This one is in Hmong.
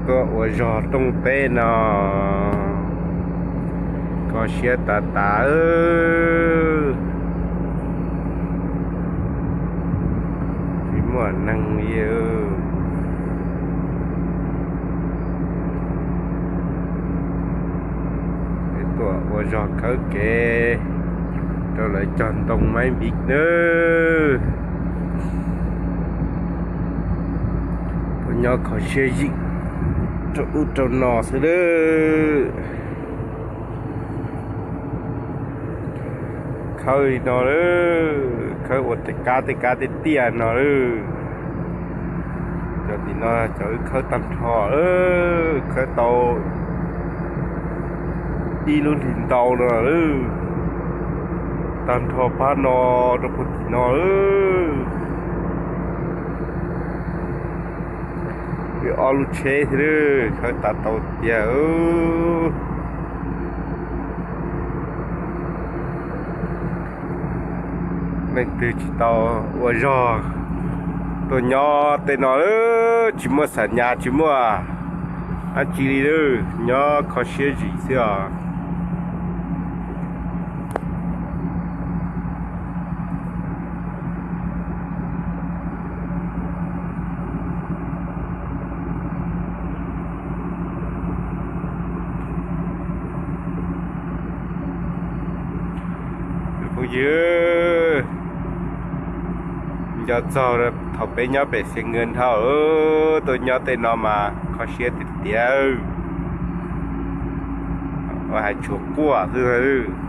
Tuaj ua zog rooj teb no, kho siab tas tas. Tsis muaj neeg li. Tuaj ua zog khawb kev rau lawv cog ntoo maib npis nawb. Tuaj nyob kho siab zim rau ub rau no xwb lawm. Khawb li no lawm, khawb ua tej kab tej kab tej tiaj no lawm. Cov tim no cov wb khawb tag nrho lawm, khawb tau ib lub hlis ntau no lawm. Tag nrho pab no rau puag tim no lawm. Wb ob lub tsheb thiab lawm, khawb tas tau tiag. Leej twg tsis tau ua zog tuaj nyob tej no lawm, tsis muaj xam nyas tsis muaj dab tsi li lawm, nyob kho siab zim xwb os. Phooj ywg, nco txog thaum peb nyob pem Xeev Nkws dhau, tuaj nyob tej no mas kho siab tiag tiag, ua hais tshuav quaj xwb.